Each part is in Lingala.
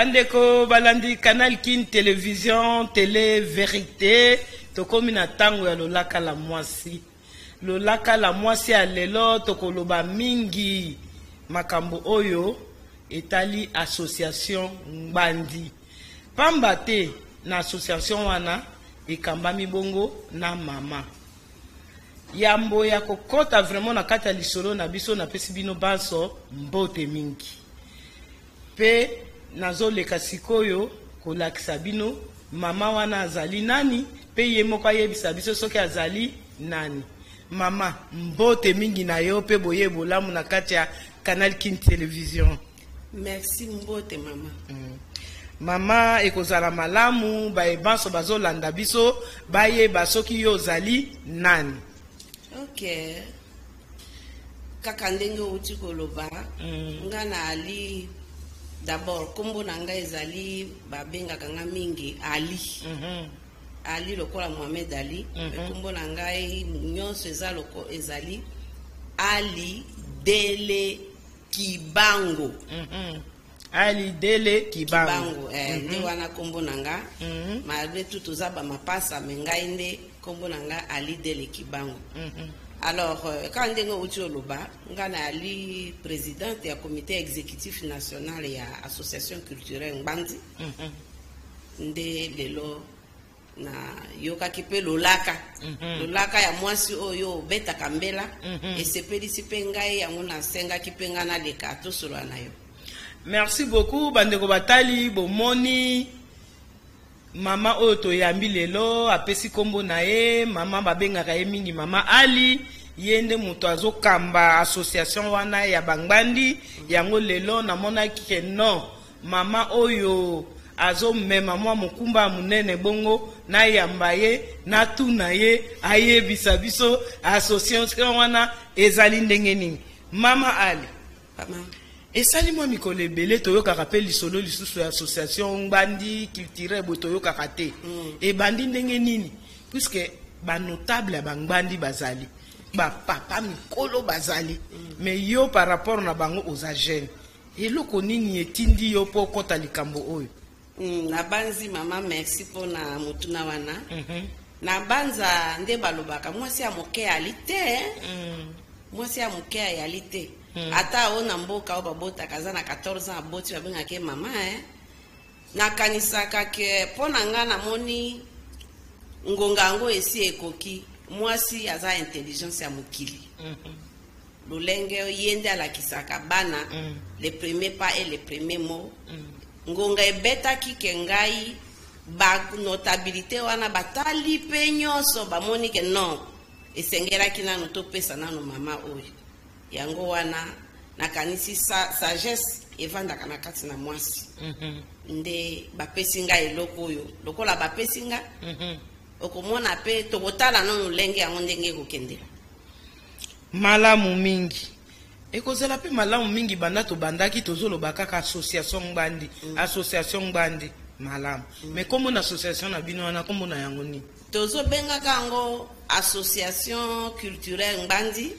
Bandeko balandi Canal Kin Television, Tele Verite, tokomi na tango ya lolaka la mwasi. Lolaka la mwasi ya lelo tokoloba mingi makambo oyo etali association Ngbandi. Pamba te na association wana ekambami bongo na mama. Yambo ya kokota vraiment na kati ya lisolo na biso, napesi bino banso mbote mingi. Pe nazoleka sikoyo kolakisa bino mama wana azali nani, pe ye moko ayebisa biso soki azali nani. Mama, mbote mingi na yo pe boye bolamu na kati ya Canal Kin Television. Merci, mbote mama. Mama, ekozala malamu baye banso bazolanda biso bayeba soki yo ozali nani. Ok, kaka ndenge outi koloba, nga na Ali. D'abord nkombo na ngai ezali, babengaka nga mingi Ali. Ali lokola Mohamed Ali. Nkombo na ngai nyonso eza loko ezali Ali Dele Kibango. Ali Dele Kibango. Kibango, nde wana nkombo na nga. Malgré tout toza bamapasa, me ngai nde nkombo na nga Ali Dele Kibango. Alors, kaka ndenge outi oloba, nga na ali présidente ya comité exécutif national ya association culturelle Ngbandi. Nde lelo nayokaki mpe lolaka, lolaka ya mwasi oyo obetaka mbela, esepelisi mpe ngai. Yango nasengaki mpe ngai naleka tosolola na yo. Merci beaucoup. Bandeko batali, bomoni mama oyo toyambi lelo apesi nkombo na ye. Mama babengaka ye mingi mama Ali. Ye nde moto azokamba association wana ya Bangbandi. Yango lelo namonaki ke non, mama oyo azomema mwa mokumba ya monene, bongo nayamba ye, natuna ye ayebisa biso association wana ezali ndenge nini. Mama Ali, Mama. Esali mwa mikolo ebele toyokaka mpe lisolo lisusu ya association Ngbandi culturel boye toyokaka te. Ebandi ndenge nini? Puisque banotable ya Bangbandi bazali, bapapa mikolo bazali, mais yo par rapport na bango oza jeune. Eloko nini etindi yo mpo okɔta likambo oyo? Nabanzi mama, merci mpona motuna wana. Nabanza nde balobaka mwasi ya moke ali te, mwasi ya moke ayali te. Ata oyo na mboka oyo babotaka aza na 14 ans, aboti, babengaka ye mama, eh. Nakanisaka ke mpo na nga namoni ngonga yango esi ekoki. Mwasi aza intelligence ya mokili. Lolenge ye nde alakisaka bana le premier pas et le premier mot. Ngonga ebetaki ke ngai banotabilité wana batali mpe nyonso, bamoni ke non, esengelaki nanu topesa nanu mama oyo. Yango wana nakanisi sagesse evandaka na kati na mwasi. Nde bapesi ngai eloko oyo. Lokola bapesi nga, okomona mpe tokotala nanu lolenge yango ndenge ekokendela. Malamu mingi, ekozala mpe malamu mingi. Banda tobandaki tozoloba kaka association Ngbandi, association Ngbandi. Malamu, mais kombo na association na bino wana, kombo na yango nini? Tozobengaka yango association culturelle Ngbandi.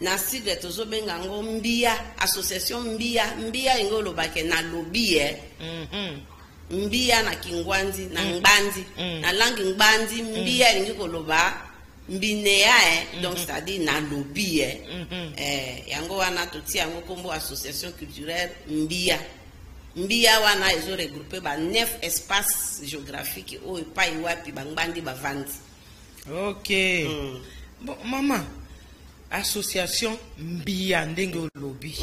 Na sigle tozobenga yango Mbia, association Mbia. Mbia yango olobake nalobi ye. Mbia na kingwandi na Ngbandi, na langue Ngbandi, mbia elingi koloba mbinea, eh. Donc c'est-à-dire nalobi ye. Yango wana totia yango nkombo association culturelle Mbia. Mbia wana ezoregroupe ba neuf espace géographique oyo epai wapi Bangbandi bavandi. Ok. Bon, mama, association Mbia, ndenge olobi,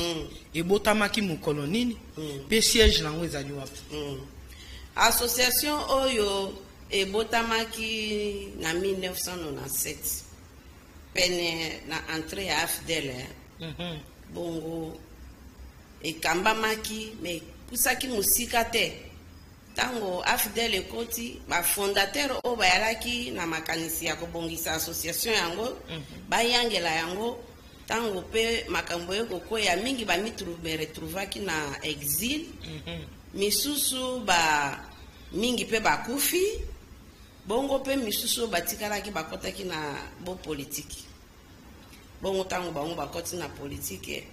ebotamaki mokolo nini mpe siège nango ezali wapi? Association oyo ebotamaki na 1997, pene na entrée ya AFDL, eh. Bongo ekambamaki, me epusaki mosika te. Ntango AFDL ekoti, bafondateur oyo bayalaki na makanisi ya kobongisa association yango, bayangela yango. Ntango mpe makambo ekokwea mingi, bamiretrouvaki na exil. Misusu ba mingi mpe bakufi. Bongo mpe misusu oyo batikalaki bakɔtaki na bopolitiki. Bongo ntango bango bakɔti na politike.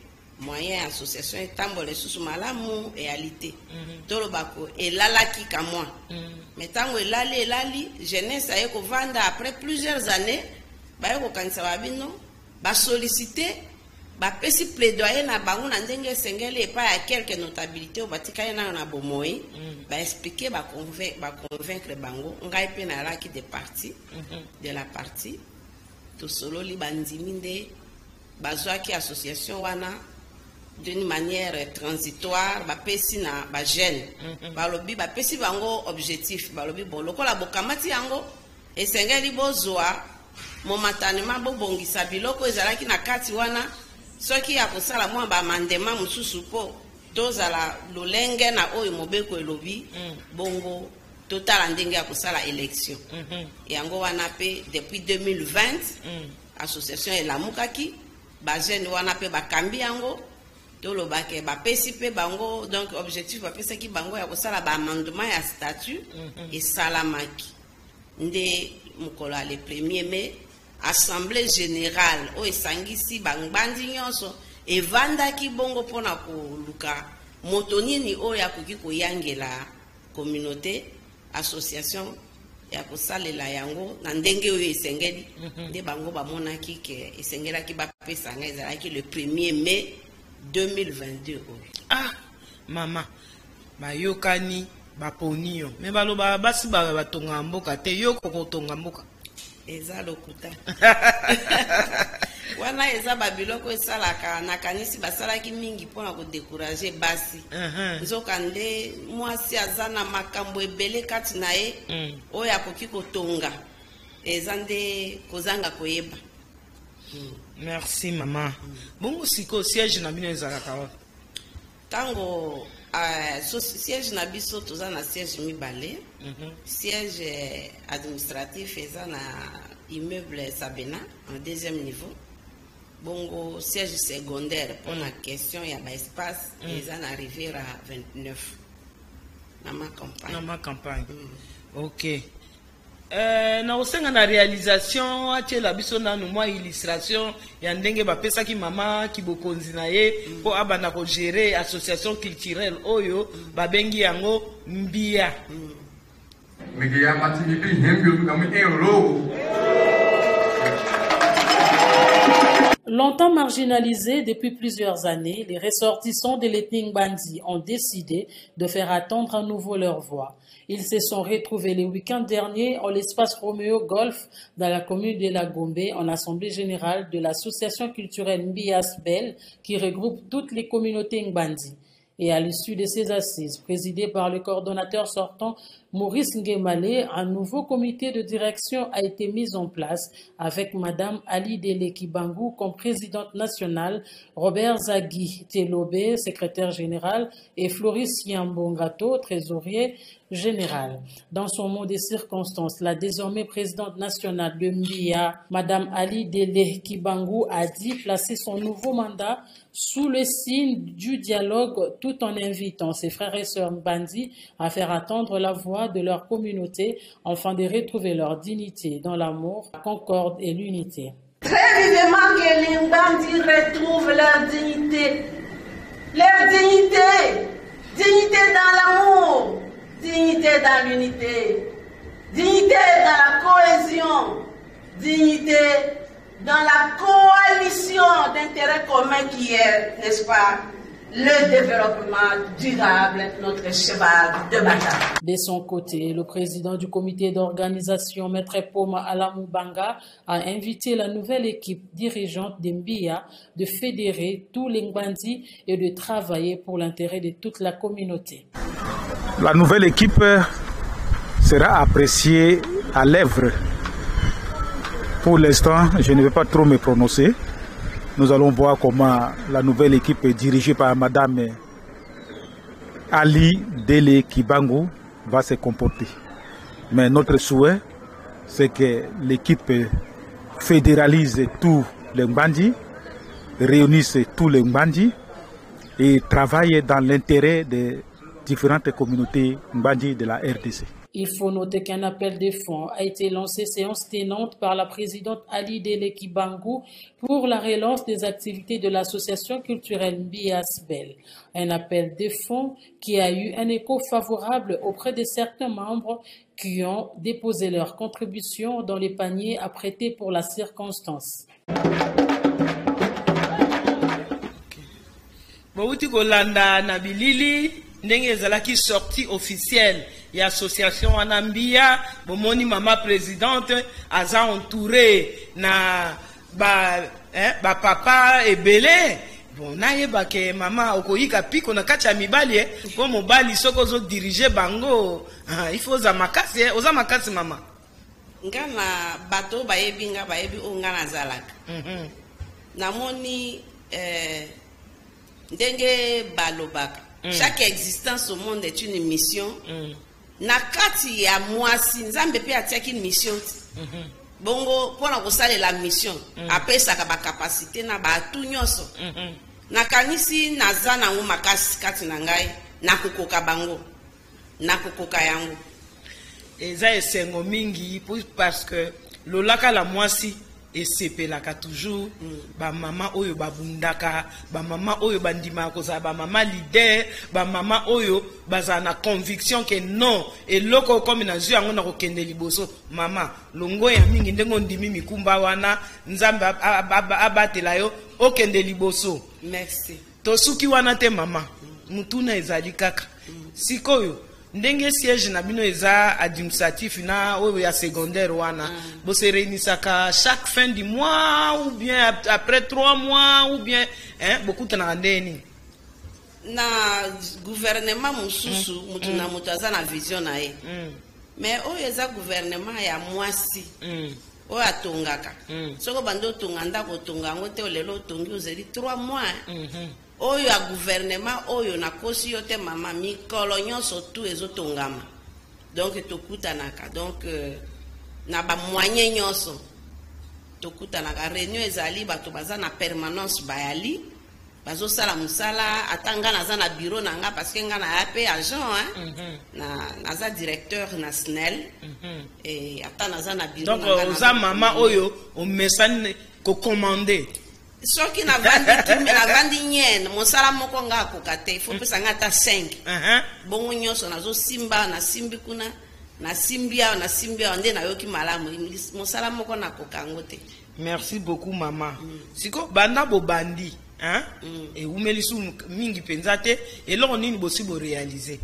Moyen ya association etambola lisusu malamu eyali te. Toloba ko elalaki kamwa. Mais ntango elali elali, jeunesse aye kovanda après plusieurs années, baye kokanisa babino, basollicite, bapesi plaidoyer na bango na ndenge esengeli epai ya quelque notabilité oyo batikali nano na bomoi, baexplique, baconvaincre bango. Ngai mpe nalaki de partie de la partie. Tosololi, bandimi nde bazwaki association wana d'une manière transitoire, bapesi na bajeune. Balobi, bapesi bango objectif, balobi: bon, lokola bokamati yango, esengeli bozwa momentanément, bobongisa biloko ezalaki na kati wana, soki ya kosala mwa baamendement mosusu mpo tozala lolenge na oyo mobeko elobi. Bongo totala ndenge ya kosala élection. Yango wana mpe depuis 2020 association elamukaki. Bajeune wana mpe bakambi yango. Tolobake bapesi mpe bango, donc objectif bapesaki bango ya kosala baamendement ya statut esalamaki nde mokolo ya le 1er mai, assemblée générale oyo esangisi bangbandi nyonso evandaki bongo mpona koluka moto nini oyo akoki koyangela communauté, association ya kosalela yango na ndenge oyo esengeli. Nde bango bamonaki ke esengelaki bapesa ngai. Ezalaki le 1er mai 2022 oyo. Ah mama, bayokani, baponi yo. Me baloba basi batongaka mboka te. Yo kokotonga mboka? Eza lokuta wana. Eza babiloko esalaka, nakanisi basalaki mingi mpona kodécourager basi. Nzoka nde mwasi aza na makambo ebele kati na ye oyo akoki kotonga. Eza nde kozanga koyeba. Merci mama. Bongo sikoyo siège na bino ezalaka wapi? Ntango so, siège na biso, toza na siège mibale. Siège administratif eza na immeuble Sabena, en deuxième niveau. Bongo siège secondaire, mpona question ya baespace, eza na Riviera 29, na Ma Campagne. Na Ma Campagne. Ok. Na kosenga na réalisation atiela biso nanu mwa illustration ya ndenge bapesaki mama kibokonzi na ye mpo abanda kogérer association culturelle oyo babengi yango Mbia. Migia matini bi hembio kami euro. Longtemps marginalisés depuis plusieurs années, les ressortissants de l'ethnie Ngbandi ont décidé de faire entendre à nouveau leur voix. Ils se sont retrouvés le week-end dernier en l'espace Roméo Golf dans la commune de la Gombe en assemblée générale de l'association culturelle Mbias Bel qui regroupe toutes les communautés Ngbandi. Et à l'issue de ces assises, présidées par le coordonnateur sortant Maurice Nguemale, un nouveau comité de direction a été mis en place avec Madame Ali Dele Kibangu comme présidente nationale, Robert Zagui Telobé, secrétaire général, et Floris Yambongato, trésorier général. Dans son mot des circonstances, la désormais présidente nationale de Mbia, Madame Ali Dele Kibangu, a dit placer son nouveau mandat sous le signe du dialogue tout en invitant ses frères et sœurs Ngbandi à faire entendre la voix de leur communauté afin de retrouver leur dignité dans l'amour, la concorde et l'unité. Très vivement que les Ngbandi retrouvent leur dignité. Leur dignité. Dignité dans l'amour. Dignité dans l'unité. Dignité dans la cohésion. Dignité dans la coalition d'intérêts communs qui est, n'est-ce pas, le développement durable, notre cheval de bataille. De son côté, le président du comité d'organisation, Maître Poma Alamoubanga, a invité la nouvelle équipe dirigeante d'Mbia de fédérer tous les Ngbandi et de travailler pour l'intérêt de toute la communauté. La nouvelle équipe sera appréciée à l'œuvre. Pour l'instant, je ne vais pas trop me prononcer. Nous allons voir comment la nouvelle équipe dirigée par Madame Ali Dele Kibangu va se comporter. Mais notre souhait, c'est que l'équipe fédéralise tous les Ngbandi, réunisse tous les Ngbandi et travaille dans l'intérêt des différentes communautés Ngbandi de la RDC. Il faut noter qu'un appel de fonds a été lancé séance tenante par la présidente Ali Dele Kibangu pour la relance des activités de l'association culturelle Mbiya Asbel. Un appel de fonds qui a eu un écho favorable auprès de certains membres qui ont déposé leur contribution dans les paniers apprêtés pour la circonstance. Bouti kolanda na bilili ndenge ezalaki sortie officielle ya association wana Mbiya. Bomoni mama présidente aza entouré na ba, eh, ba papa ebele. Bon, nayeba ke mama okoyika piko na kati ya mibali, eh, po mobali soki ozodirige bango, ah, il faut oza makasi, eh, oza makasi mama. Nga na bato oyo bayebi nga, bayebi oyo nga nazalaka. Namoni ndenge balobaka, chaque existence au monde est une mission. Na kati ya mwasi, Nzambe mpe atiaki mission ti. Bongo mpona kosalela mission, apesaka bacapacité na baatu nyonso. Nakanisi naza nango makasi kati na ngai, nakokoka bango, nakokoka yango. Eza esengo mingi parce que lolaka la mwasi esepelaka toujours. Bamama oyo babundaka, bamama oyo bandimaka kozala bamama leader, bamama oyo bazala na conviction ke non, eloko okomi nazwi yango na kokende liboso. Mama, longo ya mingi ndenge ondimi mikumba wana, Nzambe abatela yo, okende liboso. Merci. Tosuki wana te mama, mutuna ezali kaka sikoyo ndenge siège na bino eza administratif na oyo ya secondaire wana, bose réunissaka chaque fin du mois ou bien après 3 mois ou bien, hein, bokutanaka ndenge nini? Na gouvernement mosusu, motu na moto aza na vision na ye, mais oyo eza gouvernement ya mwasi oyo atongaka. Soki obandi otonga ndako, otonga yango te lelo, otongi ozali 3 mois. Oyo ya gouvernement oyo, nakosi yo te mama, mikolo nyonso tu ezotongama. Donc tokutanaka, donc na bamoyen nyonso tokutanaka. Réunion ezali, bato baza na permanence, bayali bazosala mosala. Ata nga naza na bureau na nga, parce que nga naya mpe agent, hein? Na, naza directeur na SNEL. E, ata naza na bureau Donc na nga, oza mama oyo omesani kocommander. Soki navandi navandi nye, mosala moko nga akoka te, ifo pesa nga ata 5. Bongo nyonso nazosimba, nasimbi kuna, nasimbi awa, nasimbi awa, nde nayoki malamu. Mosala moko nakoka yango te. Merci beaucoup mama. Siko banda bobandi, hein? Ewumeli su mingi mpenza te. Eloko nini bosi boréaliser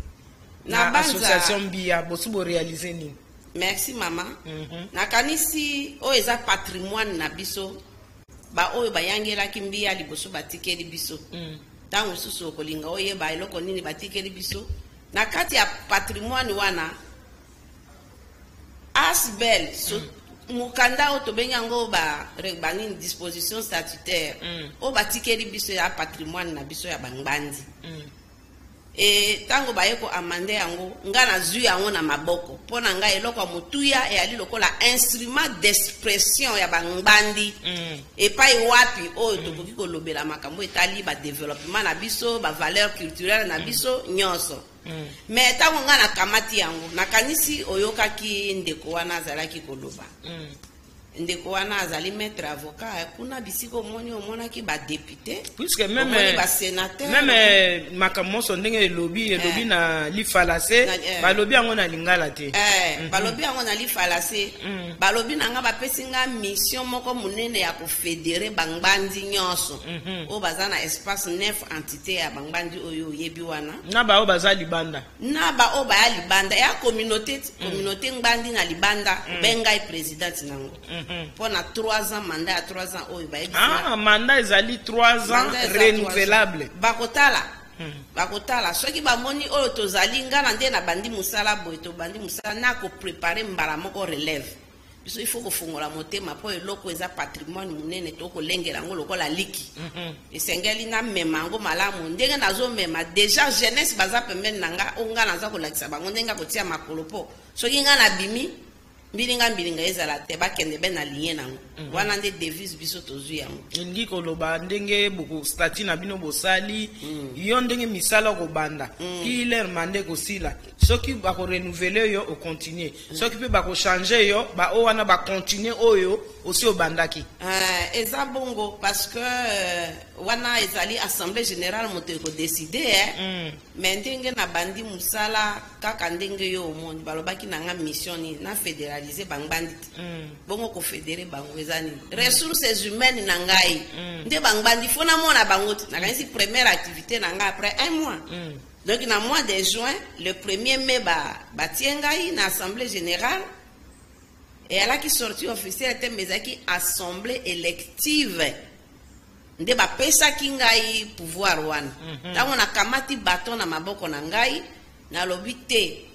Na na association Mbiya? Bosi boréaliser nini? Merci mama. Nakanisi oyo eza patrimoine na biso, baoyo bayangelaki Mbiya liboso batikeli biso. Ntango mosusu okolinga oyeba eloko nini batikeli biso na kati ya patrimoine wana ASBL. So, mokanda oyo tobengi yango banini, disposition statutaire, oyo batikeli biso ya patrimoine na biso ya bangbandi. E ntango baye koamender yango, nga nazwi yango na maboko. Mpo na ngai, eloko ya motuya eyali lokola instrument d'expression ya bangbandi, epai wapi oyo tokoki kolobela makambo etali badéveloppement na biso, bavaleur culturelle na biso nyonso. Mais ntango ngai nakamati yango, nakanisi oyokaki ndeko wana azalaki koloba. Ndeko wana azali maître avocat kuna bisika omoni, omonaki badéputé, puisque même omoni basénateur. Même makambo nyonso ndenge elobi, elobi na lifalase. Balobi yango na lingala te. Balobi yango na lifalase. Balobi na nga, bapesi nga mission moko monene ya kofédérer bangbandi nyonso oyo baza na espace neuf entité ya bangbandi oyo oyebi wana. Na baoyo baza libanda. Na baoyo baya libanda ya communauté, communauté ngbandi na libanda. Obengai présidente nango mpo na 3 ans, mandat ya 3 ans oyo bayebisi nga. Ah, mandat ezali 3 ans. Mandat eza renouvelable. 3 ans. Bakotala, bakotala soki bamoni oyo tozali. Nga na nde nabandi mosala boye, tobandi mosala na kopréparer mbala moko relève. Biso il faut kofungola motema mpo eloko eza patrimoine monene, tokolengela yango lokola liki. Esengeli namema yango malamu ndenge nazomema. Déjà jeunesse baza pembeni na nga, oyo nga naza kolakisa bango ndenge akotia makolo, mpo soki nga nabimi. Mbilinga mbilinga ezala te, bakende be na ligne nango. Wana nde devise biso tozwi yango. Elingi koloba ndenge boko statut na bino bosali, yo ndenge misala okobanda ti l'heure mandat ekosila. Soki bakorenouveler yo, ocontinue. Soki mpe bakochanger yo, baoyo wana bacontinue oyo osi obandaki. Eza bongo parce que wana ezali assemblée générale moto ekodécider, eh? Mais ndenge nabandi mosala, kaka ndenge yo omoni, balobaki na nga mission nini? Na fédéraliser bangbandi te. Bongo kofédérer bango eza nini? Ressources humaines na ngai nde bangbandi, fo namona bango te. Nakanisi première activité na ngai après un mois, donc na mois de juin, le 1er mai, batie ngai na assemblée générale. Eyalaki sortie officielle te, mais ezalaki assemblée élective nde bapesaki ngai pouvoir wana. Ntango nakamati baton na maboko na ngai, nalobi te,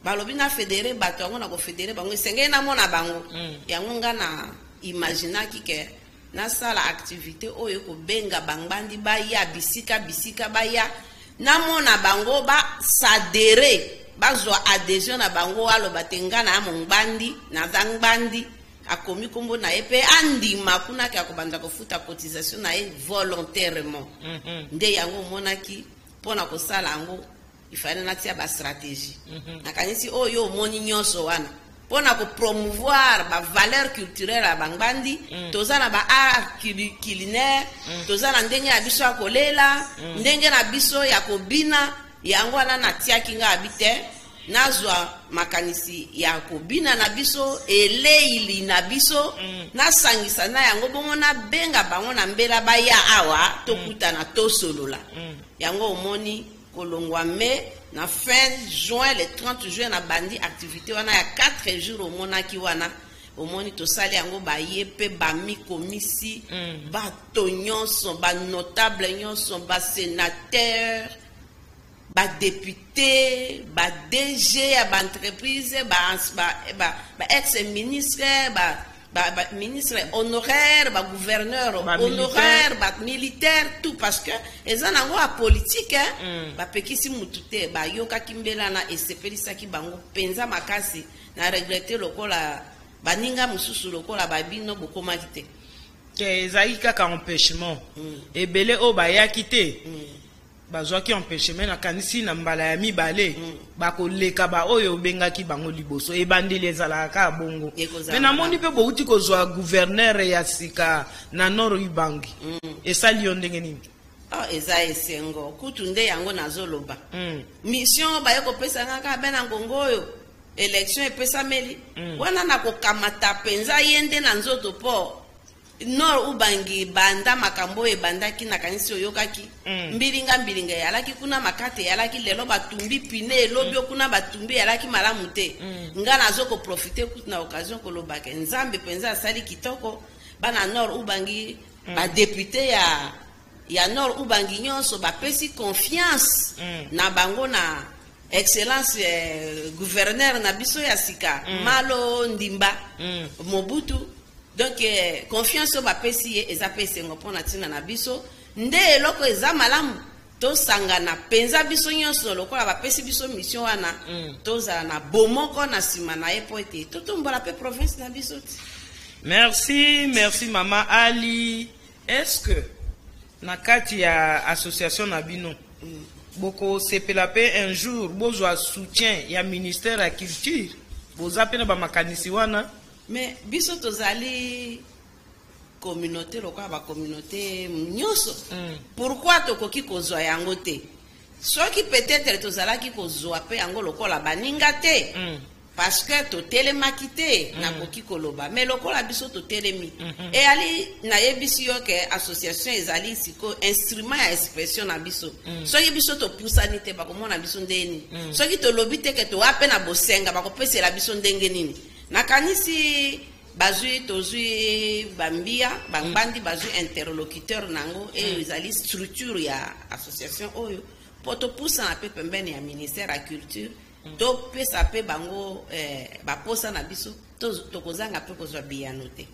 balobi na fédérer bato yango, na kofédérer bango esengeli namona bango. Yango nga na imaginaki ke nasala activité oyo ekobenga bangbandi baya bisika bisika, baya namona bango, baadhérer, bazwa adhésion na bango. Aloba te nga na ya mongbandi, naza ngbandi, akomi nkombo na ye mpe andima kuna ke akobanda kofuta cotisation na ye volontairement. Nde yango omonaki, mpona kosala yango ifale natia bastratégie. Nakanisi oyo omoni nyonso wana mpona kopromouvoir bavaleur culturelle ya bangbandi. Toza na baart culinaire, toza na ndenge na biso ya kolela, ndenge na biso ya kobina. Yango wana natiaki nga abi te, nazwa makanisi ya kobina na biso, eleili na biso, nasangisa na yango, bongo nabenga bango na mbela baya awa, tokutana, tosolola. Yango omoni, kolongwa mai na fin juin, le 30 juin, nabandi activité wana ya 4 jours. Omonaki wana, omoni tosali yango, baye mpe bamikomisi bato nyonso, banotable nyonso, basénateur, badéputé, ba-DG ya baentreprise, ba-ex ministre, ba-ministre honoraire, bagouverneur honoraire, bamilitaire, tout, parce que eza nango ya politique, hein? Bapekisi mutu te, bayokaki mbela na esepelisaki bango mpenza makasi. Na regretter lokola baninga mosusu lokola babino bokomaki te. Te, ezalaki kaka empêchement. Ebele oyo bayaki te, bazwaki empêchement. Nakanisi na mbala ya mibale bakoleka baoyo obengaki bango liboso. Ebandeli ezalaka kaka bongo. Ekozala. Me namoni mpe bouti kozwa gouverneur ya sika na Nord Ubangi. Esali yo ndenge nini? Oh, eza esengo kutu. Nde yango nazoloba, mission baye kopesa nga kaka be na ngongo oyo élection epesameli wana, na kokamata mpenza ye nde na nzoto, mpo Nord Ubangi banda makambo oyo ebandaki, nakanisi oyokaki mbilinga mbilinga eyalaki kuna, makate eyalaki, lelo batumbi pine, elobi o kuna batumbi, eyalaki malamu te. Nga nazo koprofiter kutu na occasion kolobaka Nzambe mpenza asali kitoko. Bana Nord Ubangi, badéputé ya Nord Ubangi nyonso bapesi confiance na bango na excellence gouverneur na biso ya sika, Malo Ndimba Mobutu. Donc confiance oyo bapesi ye eza mpe esengo mpo na ntina na biso. Nde eloko eza malamu, tosangana mpenza biso nyonso lokola bapesi biso mission wana, tozala na bomoko na nsima na ye mpo ete totombola mpe province na biso ti. Merci, merci mama Ali. Est ce que na kati ya association na bino bokosepela mpe un jour bozwa soutien ya ministère ya culture? Boza mpe na bamakanisi wana? Mais biso tozali communauté lokola bacommunauté nyonso. Pourquoi tokoki kozwa yango te? Soki peut-être tozalaki kozwa mpe yango lokola baninga te, parce que totelemaki te, nakoki koloba. Mais lokola biso totelemi, eyali nayebisi yo ke association ezali sikoyo instrument ya expression na biso. Soki biso topusani te, bakomona biso ndenge nini? Soki tolobi te ke toya mpe na bosenga, bakopesela biso ndenge nini? Nakanisi bazwi, tozwi bambia, bangbandi bazwi interlocuteur nango eyo ezali structure ya association oyo mpo topusana mpe pembeni ya ministère ya culture, topesa mpe bango baposa na biso, tokozanga mpe kozwa biyano te.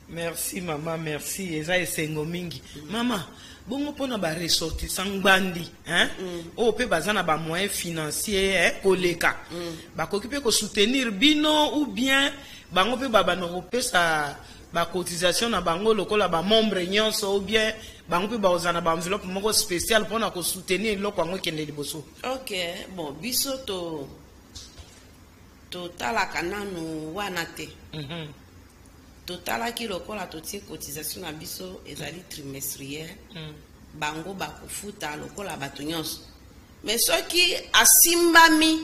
Merci mama, merci. Eza esengo mingi. Mama, bongo mpona baressortissant ngbandi, hein? Oyo mpe baza na bamoyen financier, hein, koleka, bakoki mpe kosoutenir bino ou bien bango mpe babanda kopesa bacotisation na bango lokola bamembre nyonso, ou bien bango mpe bakozala na baenveloppe moko spéciale mpona kosoutenir eloko yango ekende liboso? Ok, bon, biso to totalaka nanu wana te. Totalaki lokola totie cotisation na biso ezali trimestrielle. Bango bakofuta lokola bato nyonso, mais soki asimbami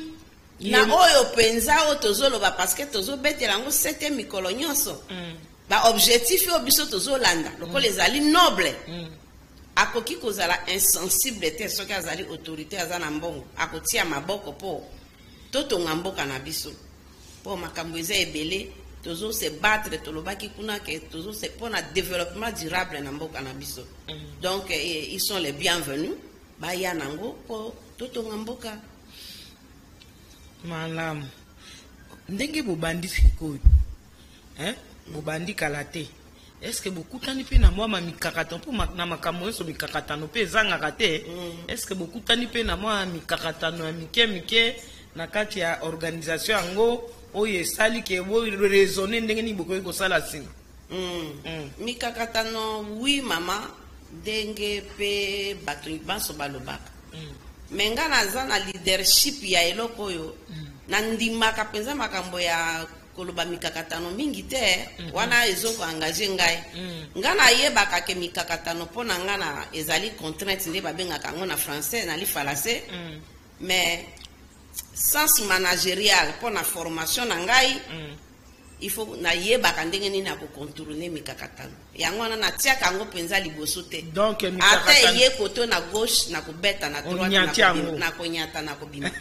na oyo mpenza oyo tozoloba, parce que tozobetela yango sete mikolo nyonso, baobjectif oyo biso tozolanda lokola ezali noble, akoki kozala insensible te. Soki azali autorité, aza na mbongo, akotia maboko mpo totonga mboka na biso, mpo makambo eza ebele. Tozose battre, tolobaki kuna ke tozose mpona développement durable na mboka na biso. Donc ils sont les bienvenus, baya nango mpo totonga mboka. Malamu. Ndenge bobandi sikoyo, hein? Bobandi kala te, est-ce bokutani mpe na mwa mikakatano? Mpo na makambo nyonso mikakatano mpe ezangaka te. Est-ce bokutani mpe na mwa mikakatano ya mike mike na kati ya organisation yango oyo esali ke boraisonner ndenge nini bokoki kosala nsima? Mikakatano, oui mama, ndenge mpe bato banso balobaka. Me nga naza na leadership ya eloko oyo, nandimaka mpenza makambo ya koloba mikakatano mingi te. Wana ezokoengager ngai. Nga nayebaka ke mikakatano mpo na nga na ezali contrainte, nde babengaka yango na français, na lifalase. Mais sens managérial, mpo na formation na ngai, il faut nayebaka ndenge nini ya kocontourner mikakatano yango wana. Natiaka yango mpenza liboso te. Donc ata mikakatano eye koto na gauche, na kobeta na droite. Onyati yango. Na konyata, na kobima.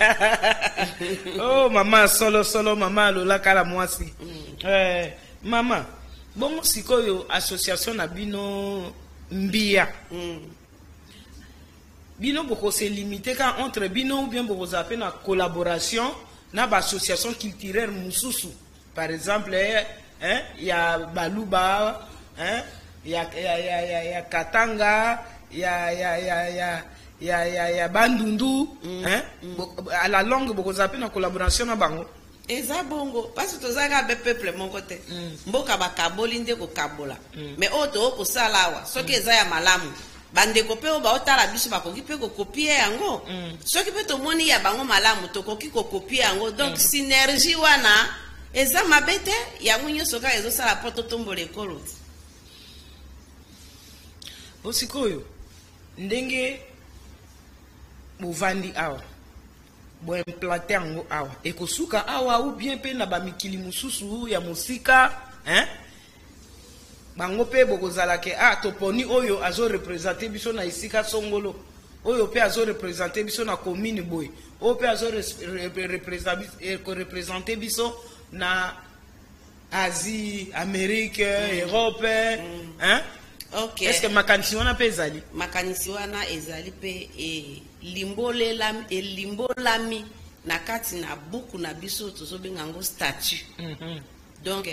Oh mama, solo solo mama alolaka la mwasi. Mama, bongo sikoyo association na bino Mbia, bino bokose limiter ka entre bino ou bien bokozala mpe na collaboration na baassociation culturelle mosusu, par exemple hein, ya Baluba, hein, ya Katanga, ya Bandundu, hein? À la longue bokozala mpe na collaboration na bango? Eza bongo, mpasi tozalaka be peuple moko te. Mboka bakaboli nde kokabola. Mais oyo toyo kosala awa, soki eza ya malamu, bandeko mpe oyo baotala biso bakoki mpe kocopier yango. Soki mpe tomoni ya bango malamu, tokoki kocopier yango. Donc synergie wana eza mabe te. Yango nyonso kaka ezosala mpo totombola ekolo. Bo sikoyo ndenge bovandi awa, boimplanter yango awa, ekosuka awa ou bien mpe na bamikili mosusu ya mosika, hein? Bango mpe bokozala ke ah, toponi oyo azoreprésenter biso na esika songolo, oyo mpe azoreprésenter biso na commune boye, oyo mpe azoreprésenter biso na Asie, Amérique, Europe, hein? Ok. Est ce que makanisi wana mpe ezali? Makanisi wana ezali mpe elimbolami na kati na buku na biso tozobenga yango statut. Donc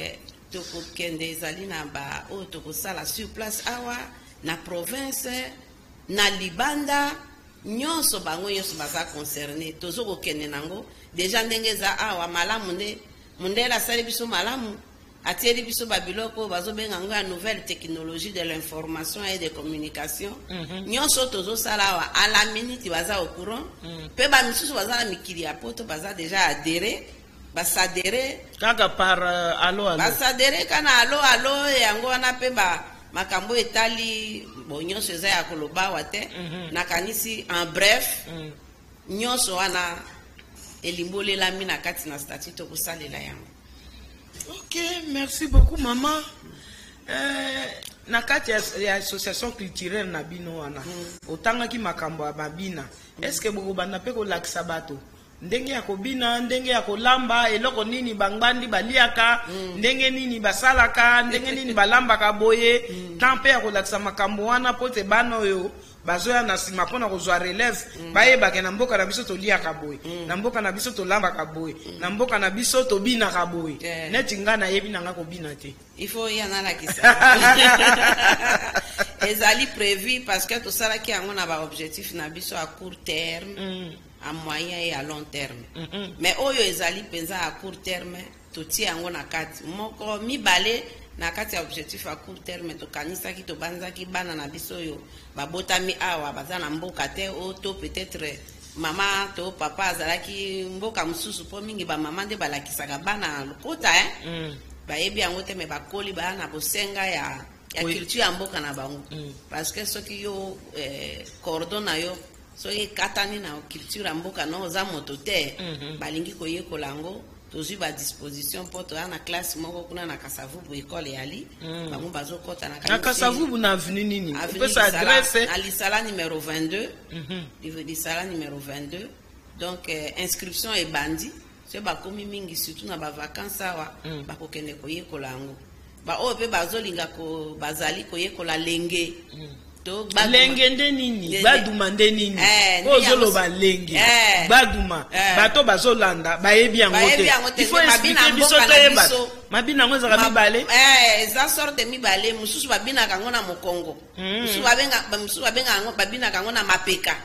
tokokende, ezali na ba oyo tokosala sur place awa na province, na libanda nyonso, bango nyonso baza concerné. Tozokokende nango déjà. Ndenge eza awa malamu, nde mondele asali biso malamu, atieli biso babiloko oyo bazobenga yango ya nouvelle technologie de l'information et de communication. Nyonso oyo tozosala awa, à la minute baza au courant. Mpe bamisusu baza na mikili ya poto, baza déjà adhéré, basadere. Kaka par allo allo. Basadere kaka na allo allo. Yango wana mpe ba makambo etali bo nyonso eza ya koloba awa te. Nakanisi en bref, nyonso wana elimbolelami na kati na statut, tokosalela yango. Ok, merci beaucoup mama. Na kati ya association culturelle na bino wana, otangaki makambo ya mabina. Est ce que bokobanda mpe kolakisa bato ndenge ya kobina, ndenge ya kolamba, eloko nini bangbandi baliaka, ndenge nini basalaka, ndenge nini balambaka boye, tan mpe ya kolakisa makambo wana mpo te bana oyo? Bazoya na nsima mpona kozwa relève, bayebake na mboka na biso toliaka boye, na mboka na biso tolambaka boye, na mboka na biso tobinaka boye. Neti ngai nayebi na ngai kobina te. Il faut ya nalakisa. Ezali prévu parce que tosalaki yango na baobjectif na biso à court terme, à moyen et à long terme. Mais oyo ezali mpenza à court terme, totie yango na kati moko mibale. Na kati ya objectif à court terme, tokanisaki, tobanzaki bana na biso oyo babotami awa, baza na mboka te, o to peut-être mama to papa azalaki mboka mosusu, mpo mingi bamama nde balakisaka bana lokota, eh? Bayebi yango te, me bakoli, baya na bosenga ya culture ya mboka na bango. Parce que soki yo cordon na yo soki ekatani na culture ya mboka na oza moto te. Balingi koyekola yango. Tozwi badisposition mpo toya na classe moko kuna na Kasavubu, école eyali. Bango bazokɔta na Na Kasavubu, na avenue nini? Avenue Opesa Lisala, adresse. Na Lisala numéro 22. Lisala numéro 22. Donc inscription ebandi. Soki bakomi mingi, surtout na bavacance awa, bakokende koyekola yango. Baoyo mpe bazolinga bazali koyekola lenge to gbaduma. Lenge nde nini? Gbaduma nde nini? Nde Oyo ozoloba, lenge, gbaduma, bato bazolanda bayebi yango Bayebi te. yango te. Il faut Nde mabina expliquer biso, mboka na toyeba. biso. Mabina yango ezalaka mibale? Eza sorte mibale. Mosusu babinaka yango na mokongo, mosusu babenga yango, babinaka yango na mapeka.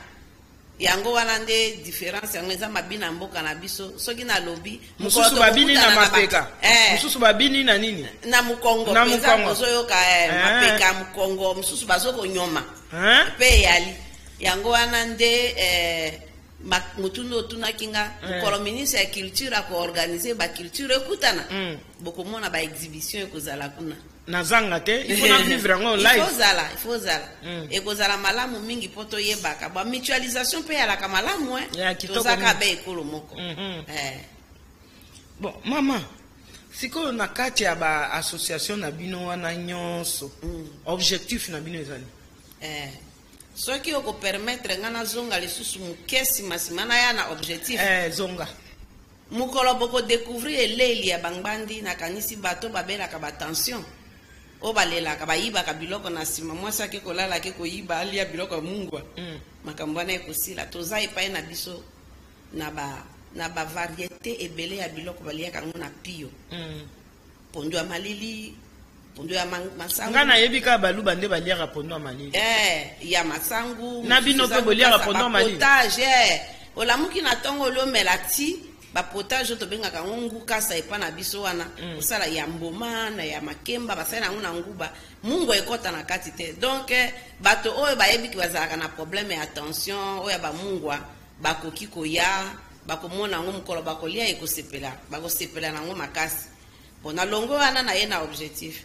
Yango wana nde différence yango. Eza mabina ya mboka na biso. Soki nalobi mokolo Mosusu babini na tokokutana na mapeka, mosusu babini na nini? Na mokongo. Na Mpenza mokongo. ozoyoka mapeka ya mokongo, mosusu bazokonyoma Hein? mpe eyali yango wana nde motuna otunaki nga. Mokolo ministre ya culture akoorganiser baculture ekutana, bokomona baexhibition ekozala kuna. Nazanga te, il faut na vivre yango Il live. faut zala, il faut zala. Ekozala malamu mingi mpo toyebaka ba mutualisation mpe eyalaka malamu, eh. Ya, kitoko Tozaka mingi. be ekolo moko. Bon, mama, sikoyo na kati ya baassociation na bino wana nyonso, objectif na bino ezali? Soki okopermettre nga nazonga lisusu moke nsima nsima, naya na objectif. Zonga. Mokolo bokodécouvrir eleli ya bangbandi, nakanisi bato babelaka batension, oyo balelaka, bayibaka biloko na nsima, mwasi ake kolala, ake koyiba, alia biloko ya mungwa. Makambo wana ekosila. Toza epai na biso na bavariété ebele ya biloko baliaka yango na pio. Pondu ya malili, pondu ya masangu. Nga nayebi kaka baluba nde baliaka pondu ya malili. Ya masangu. Na bino mosusu mpe eza boliaka kokasa pondu ya malili? bapotage. Olamuki na ntongo, oliomela ti bapotage oyo tobengaka yango ngukasa epa na biso wana. Kosala ya mboma na ya makemba, basali yango na nguba, mungu ekɔta na kati te. Donc bato oyo bayebiki bazalaka na problème ya tension, oyo ya bamungwa, bakoki koya, bakomona yango mokolo bakolia, ekosepela, bakosepela na yango makasi. Bon, na longo wana na ye na objectif.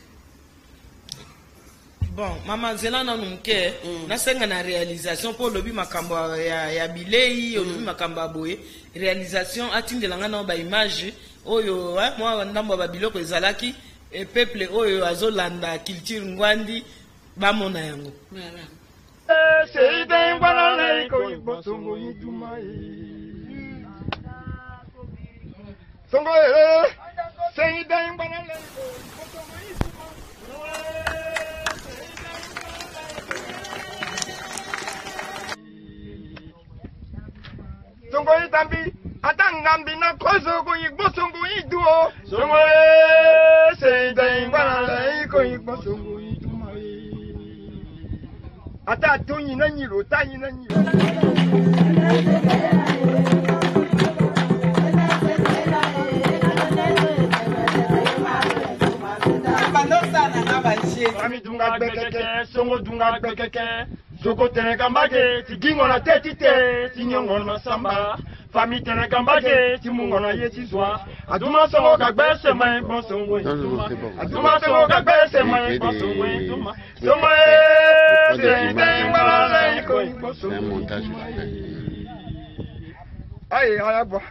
Bon, mama, nzela nanu moke. Nasenga na réalisation mpo olobi makambo ya bilei, olobi makambo ya boye. Réalisation atindela nga nao baimage oyo, mwa ndambo ya babiloko ezalaki. E peuple oyo azolanda culture ngwandi bamona yango. Voilà. Seide ngwana leiko ibosongo iduma e. Songo e. Seide ngwana leiko ibosongo iduma. Songo itambi ata ngambi na kozo ko ibosongo iduo. Songo e. Seide ngwana leiko ibosongo iduma e. Ata tonyi na nyiro tanyi na nyiro. Ami dunga gbekeke, songo dunga gbekeke, soko teneka mbake, ti na te ti te, ti nyongo na samba. Fami teneka mbake, ti mungo na ye ti zwa. Aduma songo ka gbese mai bon songo Non, non, iduma. c'est bon. Aduma songo ka gbese mai J'ai bon fait songo des- iduma. des- Songo des- e, des se images, te ngwana le ko ibo C'est un songo montage. iduma e. Aye ayabwa.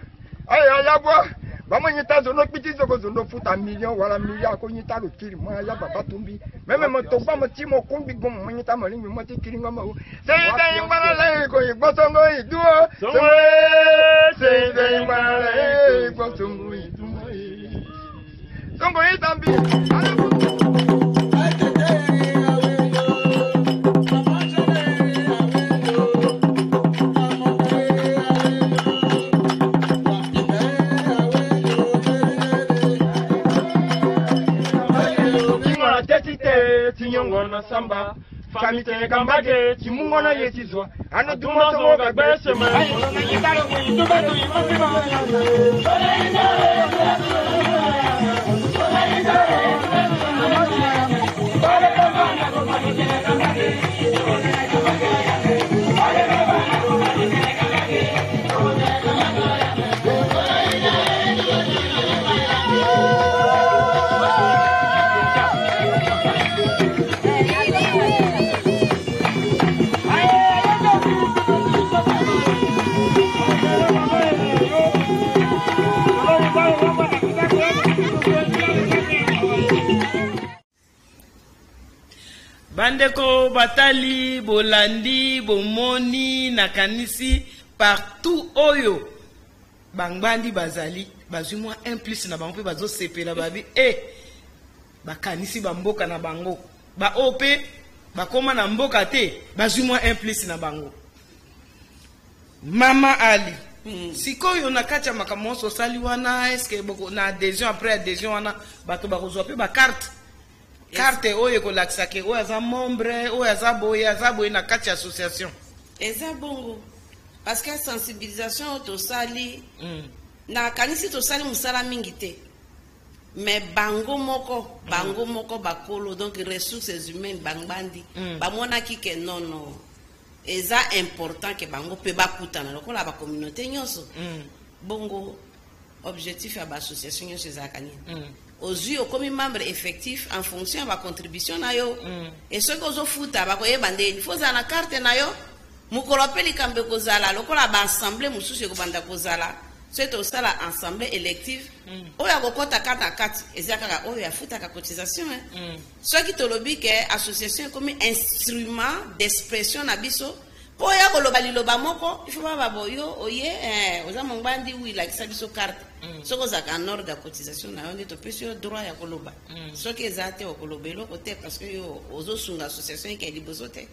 Aye ayabwa. Bamwe nyita zono kpiti zoko zono futa million wala million ko nyita lo kiri mo aya baba tumbi. Meme mo to gba mo ti mo kumbi gun mo nyita mo lingi mo ti kiri ngoma o. Se te ngwana le ko igbo songo iduo. Songo e, se te ngwana le igbo songo iduo. Songo itambi. Famite kambage chimungona yechizwa anoduma soka gbese Bandeko batali bolandi bomoni nakanisi partout oyo bangbandi bazali bazwi mwa un plus na bango mpe bazosepela babi e bakanisi bamboka na bango baoyo mpe bakóma na mboka te bazwi mwa un plus na bango. Mama Ali, sikoyo na kati ya makambo nyonso osali wana, est-ce na adhésion, après adhésion wana bato bakozwa mpe bacarte, carte oyo ekolakisa ke oyo aza membre, oyo aza boye, aza boye na kati ya association? Eza bongo, parce que sensibilisation oyo tosali, nakanisi tosali mosala mingi te, mais bango moko, bango moko bakolo, donc ressources humaines bangbandi, bamonaki ke nono, eza important ke bango mpe bakutana lokola bacommunauté nyonso. Bongo objectif ya baassociation nyonso ezalaka nini? Ozwi, okomi membre effectif en fonction ya bacontribution na yo. E soki ozofuta, bakoyeba ndeni fo ozala na carte na yo. Mokolo mpe likambo ekozala lokola baassemblée mosusu ekobanda kozala, soki tosala assemblée élective, oyo akokɔta kaka na kati eza kaka oyo afutaka cotisation, eh. Soki tolobi ke association ekomi instrument d'expression na biso mpo oya koloba liloba moko, il faut baba yo oye, oza mongbandi, wi, lakisa biso carte. Soki ozalaka en ordre ya cotisation na yo, nde topesi yo droit ya koloba. Soki eza te, okoloba eloko te, parce que yo ozosunga association eke liboso te.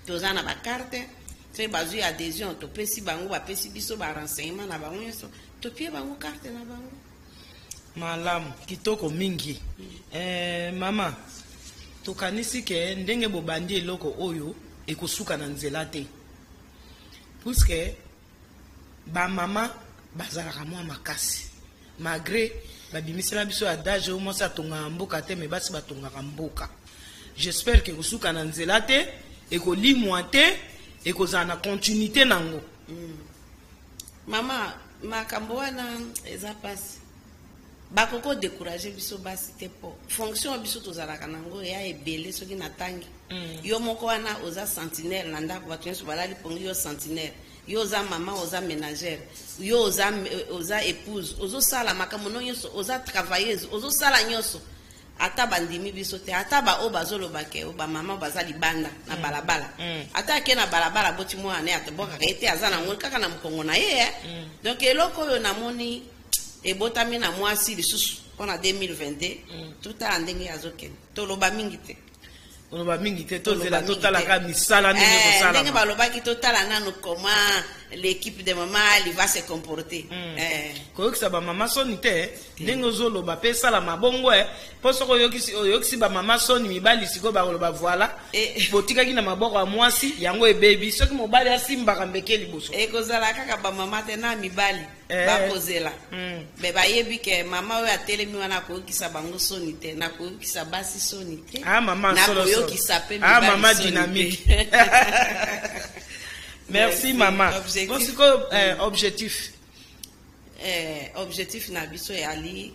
Toza na bacarte, soki bazwi adhésion, topesi bango, bapesi biso barenseignement na bango nyonso, topie bango carte na bango. Malamu, kitoko mingi. Mama, tokanisi ke ndenge bobandi eloko oyo ekosuka na nzela te, puisque bamama bazalaka mwa makasi, malgré babimisela biso adage oyo mwasi atongaka mboka te, me basi batongaka mboka. J'espère ke ekosuka na nzela te, ekolimwa te, ekozala na continuité nango. Mama, makambo wana eza mpasi. Bakoki kodécourage biso basi te, mpo fonction oyo biso tozalaka nango ya ebele. Soki natangi, yo moko wana oza sentinelle na ndako, bato nyonso balali pongi, yo sentinelle, yo oza mama, oza ménagère, yo oza épouse, ozosala makambo no nyonso, oza travailleuse, ozosala nyonso. Ata bandimi biso te, ata baoyo bazoloba ke oyo bamama baza libanda na balabala, ata ake na balabala, boti mwana, atobokaka ye te, aza nango kaka na mokongo na ye, eh. Donc eloko oyo namoni ebotami na mwasi lisusu mpona 2022, totala ndenge azokende. Toloba mingi te. Oloba mingi te, tozela, totalaka misala ndenge ndenge kosalama. Balobaki totala nanu comment l'équipe de mama Ali va se comporter. Koyokisa bamama soni te ndenge ozoloba mpe esalama bongo, e mpo soki oyokisi bamama soni, mibali sikoyo bakoloba: "Voilà, botikaki na maboko ya mwasi, yango ebebi." Soki mobali asimbaka mbeke liboso. Ekozala kaka bamama te, na mibali bakozela. Me bayebi ke mama oyo atelemi wana akoyokisa bango soni te, nakoyokisa basi soni te. Ah, mama solo solo. Nakoyokisa mpe Ah, mibali mama soni te. dynamique. Merci, mama. Objectif. Bon, sikoyo objectif. Objectif na biso eyali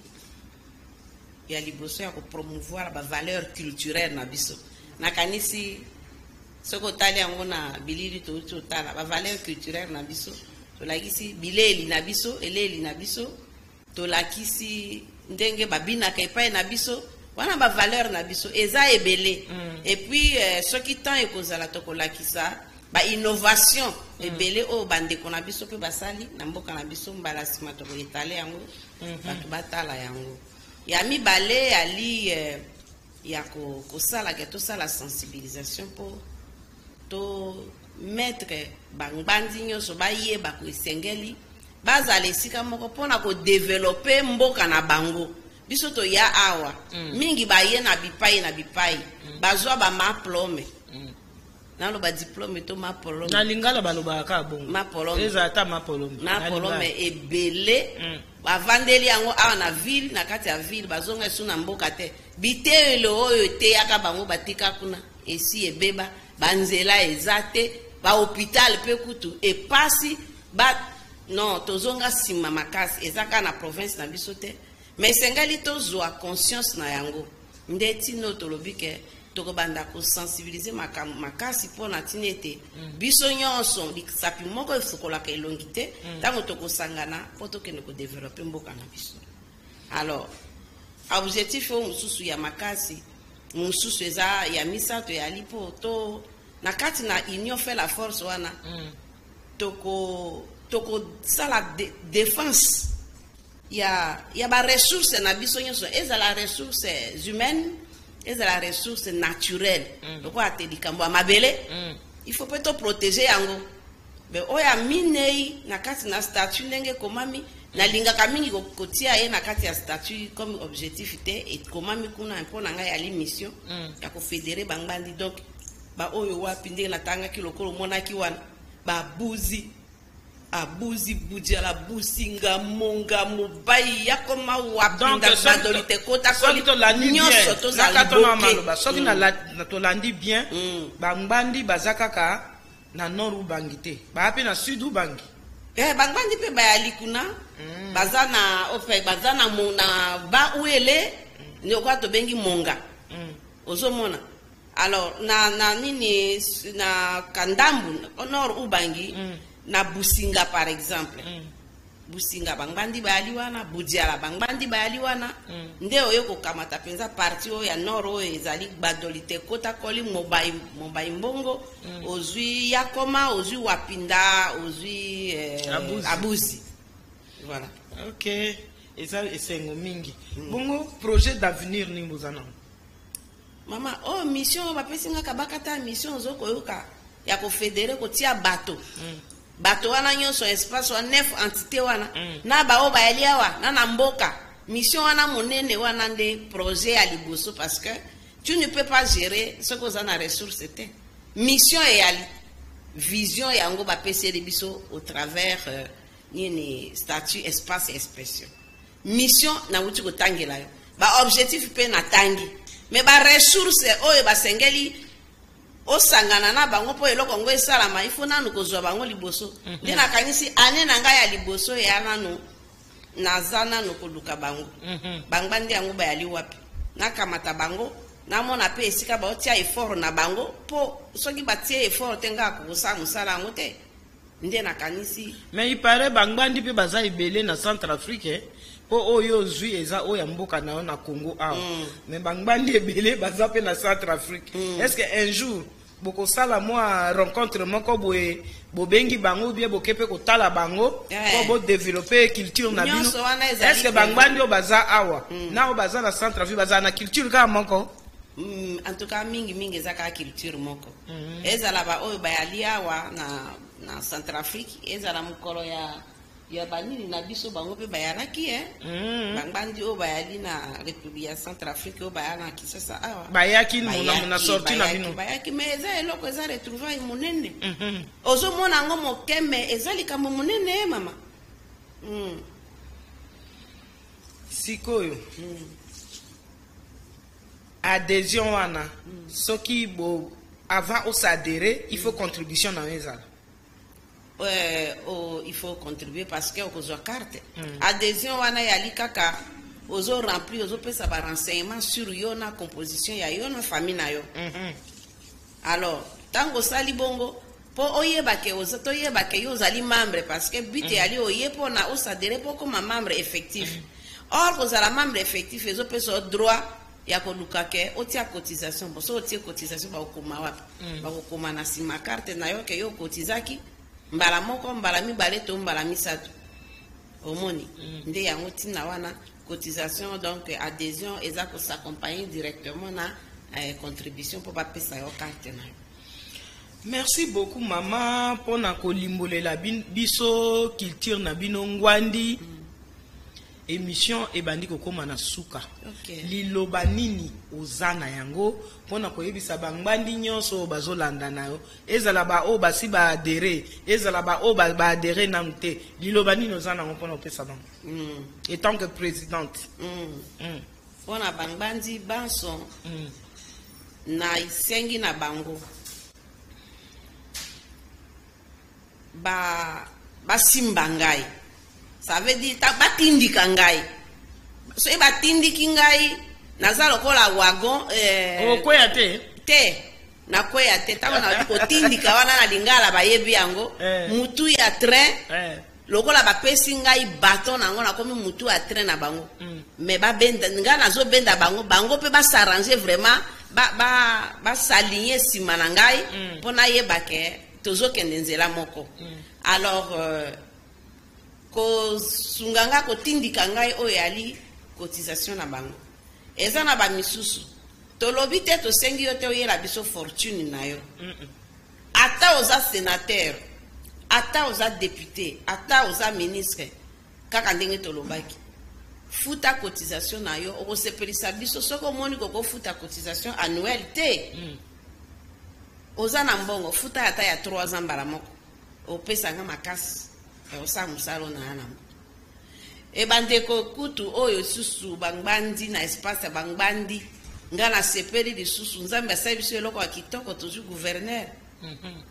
ya liboso ya kopromouvoir bavaleur culturelle na biso. Nakanisi soki otali yango na bilili touti otala, bavaleur culturelle na biso, tolakisi bileli na biso, eleli na biso, tolakisi ndenge babinaka epai na biso wana, bavaleur na biso eza ebele. Et puis soki temps ekozala, tokolakisa bainnovation ebele oyo bandeko na biso mpe basali na mboka na biso. Mbala nsima tokoetale yango, bato batala yango. Ya mibale yali ya kosalaka, tosala sensibilisation mpo to mettre bangbandi nyonso bayeba ko esengeli bazala esika moko mpona kodévelopper mboka na bango. Biso toya awa, mingi baye na bipai na bipai, bazwa badiplôme. Naloba diplôme to mapolome? Na lingala balobaka kaka bongo. Mapolome. Ezala ata mapolome. Mapolome ebele. Bavandeli yango awa na ville, na kati ya ville, bazonga esu na mboka te. Biteyelo oyo eteyaka bango batika kuna esi ebeba, banzela eza te, bahôpital mpe kutu epasi ba. Non, tozonga nsima makasi. Eza kaka na province na biso te, mais esengeli tozwa conscience na yango. Nde ntina oyo tolobi ke tokobanda kosensibiliser makambo makasi, mpona ntina ete biso nyonso, lisapi moko efukolaka elongi te. Ntango tokosangana mpo tokende kodévelopper mboka na biso. Alors, objectif oyo mosusu ya makasi mosusu eza ya misato, eyali mpo to na kati na Union fait la force wana, tokosala défense ya baressource na biso nyonso, ezala ressources humaines, ezala ressource naturelle, lokola te likambo ya mabele. Il faut mpe toprotéger yango. Me oyo ya minei na kati na statut, ndenge ekomami, nalingaka mingi kotia ye na kati ya statut comme objectif te. Ekomami kuna mpo na ngai yali mission ya kofédérer bangbandi. Donc baoyo wapi, ndenge natangaki, lokola omonaki wana, babuzi, abuzi, budiala, businga, monga, mobai, yakoma, wapinda, badoli te, kota. Soki tolandi nyonso tozala maloba, soki tolandi bien, bangbandi baza kaka na Nord Ubangi te, baya mpe na Sud Ubangi? Eh, bangbandi mpe bayali kuna. Baza na ofe, baza na ba uele lokola tobengi monga. Ozomona, alors na nini, na kandambu, Nord Ubangi, na Businga par exemple. Businga, bangbandi bayali wana. Budiala, bangbandi bayali wana. Nde oyo kokamata mpenza partie oyo ya nord, oyo ezali Gbadoli te, kota koli Mobai, Mobai Mbongo, ozwi Yakoma, ozwi Wapinda, ozwi Abuzi. Abuzi, voilà. Ok, eza esengo mingi. Bongo projet d'avenir nini boza nango? Mama, oyo mission oyo bapesi nga, kabaka ta mission ozo koyoka ya kofédérer, kotia bato wana nyonso, espace wana, neuf entité wana, na baoyo bayali awa na mboka. Mission wana monene wana nde projet ya liboso, parce que tu ne peux pas gérer soki oza na ressource te. Mission eyali vision yango bapeseli biso au travers nini, statut espace expression. Mission nauti kotangela yo, baobjectif mpe natangi, mais baressource oyo basengeli osangana na bango mpo eloko yango esalama, ifo nanu kozwa bango liboso. Nde nakanisi ane na ngai ya liboso eya nanu, naza nanu koluka bango. Bangbandi yango bayali wapi, nakamata bango, namona mpe esika baotia effort na bango, mpo soki batie effort te, ngai akokosala mosala yango te. Nde nakanisi. Mais il paraît bangbandi mpe baza ebele na Centre Afrique, mpo oyo ozwi eza oyo ya mboka na yo na Congo awa. Mais bangbandi ebele baza mpe na Centre Afrique. Est ce que un jour bokosala mwa rencontre moko boye, bobengi bango bie, boke mpe kotala bango mpo bodévelopper culture na bino? Nyonso wana ezali Est ce que bangbandi oyo baza awa na oyo baza na Centre Afrique bazala na culture kaka moko? En tout cas, mingimingi eza kaka culture moko. Ezala baoyo bayali awa na Centrafrique, ezala mokolo ya banini na biso, bango mpe bayalaki e. Bangbandi oyo bayali na République ya Centrafrique, oyo baya na Kinshasa awa. Bayaki na sortie na bino? Bayaki, mais eza eloko, eza retrouvaille monene. Ozomona yango moke, mais eza likambo monene e, mama. Sikoyo adhésion wana, soki bo avant oadhérer, il faut contribution na yo ezala? Oh, il faut contribuer parce que okozwa carte. Adhésion wana eyali kaka ozo remplir, ozopesa barenseignement sur yo na composition ya yo na famille na yo. Alors ntango osali bongo, mpo oyebake toyebake yo ozali membre, parce que but eyali oye mpona oadhérer mpo okoma membre effectif. Or kozala membre effectif ezopesa yo droit ya koluka ke otia cotisation. Bon, soki otie cotisation, bakokoma wapi? Bakokoma na nsima carte na yo ke yo okotizaki mbala moko, mbala mibale to mbala misato. Omoni nde yango ntina wana cotisation. Donc adhésion eza kos'accompagner directement na contribution mpo bapesa yo carte na yo. Merci beaucoup, mama, mpona kolimbolela biso culture na bino ngwandi. Emission ebandi kokóma na suka. Ok. Liloba nini oza na yango mpona koyebisa bangbandi nyonso oyo bazolanda na yo, ezala baoyo basi baadhérer, ezala baoyo baadhérer nanu te? Liloba nini oza nango mpona kopesa bango en tant que présidente? Mpona bangbandi banso, na esengi na bango basimba ngai, ça veut dire batindika ngai. Soki batindiki ngai, naza lokola wagon. Okweya te. Te, nakweya te. Ntango nalobi kotindika wana, na lingala bayebi yango. Mutu ya train. Lokola bapesi ngai baton nango, nakomi mutu ya train na bango. Mais babenda ngai, nazobenda bango, bango mpe bas'arranger vraiment, bas'aligner nsima na ngai mpo nayeba ke tozokende nzela moko. Alors kosunga ngai, kotindika ngai, oyo yali cotisation na bango eza na bamisusu. Tolobi te, tosengi yo te oyela biso fortune na yo. Ata oza sénateur, ata oza député, ata oza ministre, kaka ndenge tolobaki, futa cotisation na yo, okosepelisa biso. Soki omoni kokofuta cotisation annuelle te, oza na mbongo, futa ata ya 3 ans mbala moko, opesanga makasi ya kosala mosala oyo na ya nango. E bandeko kutu oyo lisusu bangbandi na espace ya bangbandi, nga nasepeli lisusu. Nzambe asali biso eloko ya kitoko, tozwi gouverneur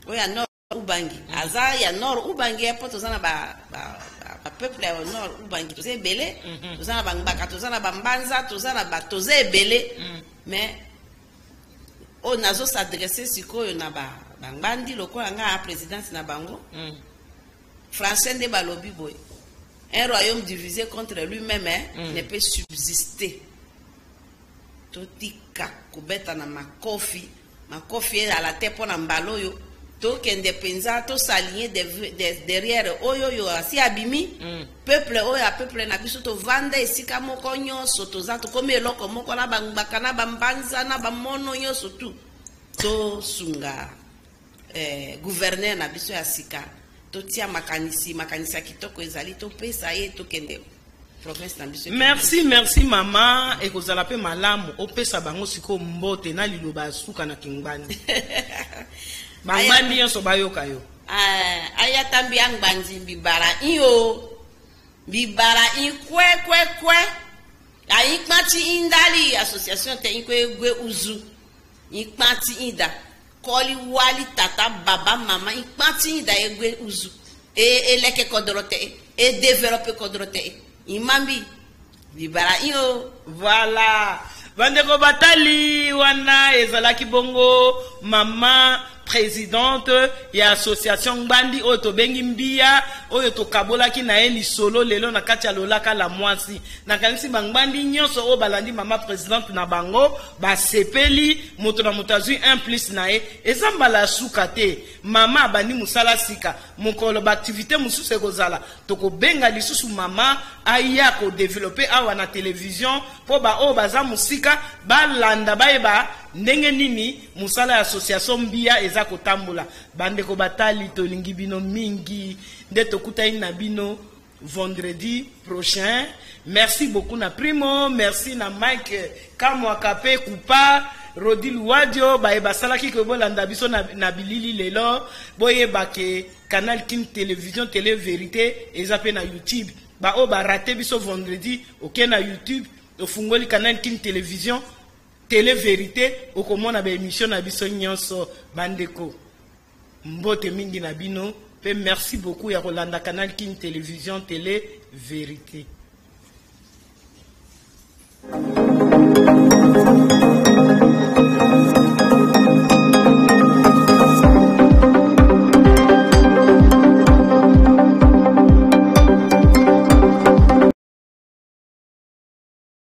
oyo ya Nord Ubangi. Aza ya Nord Ubangi ya, mpo toza na bapeuple ya Nord Ubangi, toza ebele. Toza na bangbaka, toza na bambanza, toza na toza ebele. Mais oyo nazos'adresser sikoyo na bangbandi, lokola ngai ya présidente na bango, français nde balobi boye: "Un royaume divisé contre lui-même, hein, ne peut subsister." Totika kobeta na makofi. Makofi ezala te mpo na mbala oyo tokende mpenza, tos'aligner derrière oyo oyo asi abimi. Peuple oyo ya peuple na biso, tovanda esika moko nyonso, toza tokomi eloko moko na bangbaka, na bambanza, na bamono nyonso tu. Tosunga gouverneur na biso ya sika, totia makanisi, makanisi ya kitoko ezali, topesa ye, tokende province na biso. Merci, merci mama. Ekozala mpe malamu opesa bango sikoyo mbote na liloba ya suka na kingbandi, bangbandi nyonso bayoka yo. Ah, aya tambi ya ngbandi bibara iyo bibara ikwe kwe kwe ayi kpati indali association te ikwe egwe uzu ikpati ida kɔli wali tata baba mama ikpati ida egwe uzu e eleke kɔdɔrɔ tɛ e développer kɔdɔrɔ tɛ imambi bibara iyo. Voilà, bandeko batali, wana ezalaki bongo mama présidente ya association Ngbandi oyo tobengi Mbiya, oyo tokabolaki na ye lisolo lelo na kati ya Lolaka la Mwasi. Nakanisi bangbandi nyonso oyo balandi mama présidente na bango basepeli, moto na moto azwi 1 plus na ye. Eza mbala ya suka te, mama abandi mosala sika. Mokolo baactivité mosusu ekozala, tokobenga lisusu mama aya kodévelopper awa na télévision, mpo baoyo baza mosika balanda, bayeba ndenge nini mosala ya association Mbiya eza kotambola. Bandeko batali, tolingi bino mingi. Nde tokutani na bino vendredi prochain. Merci beaucoup na Primo, merci na Mike Kamwaka mpe Kupa Rodi Luwadio baye basalaki ke bolanda biso na bilili lelo. Boyeba ke Canal Kin Télévision, Télé Vérité eza mpe na YouTube. Baoyo barater biso vendredi, oke na YouTube, ofungoli Canal Kin Télévision, Télé Vérité, okomona baémission na biso nyonso. Bandeko, mbote mingi na bino mpe merci beaucoup ya kolanda Canal Kin Télévision, Télé Vérité. Thank you.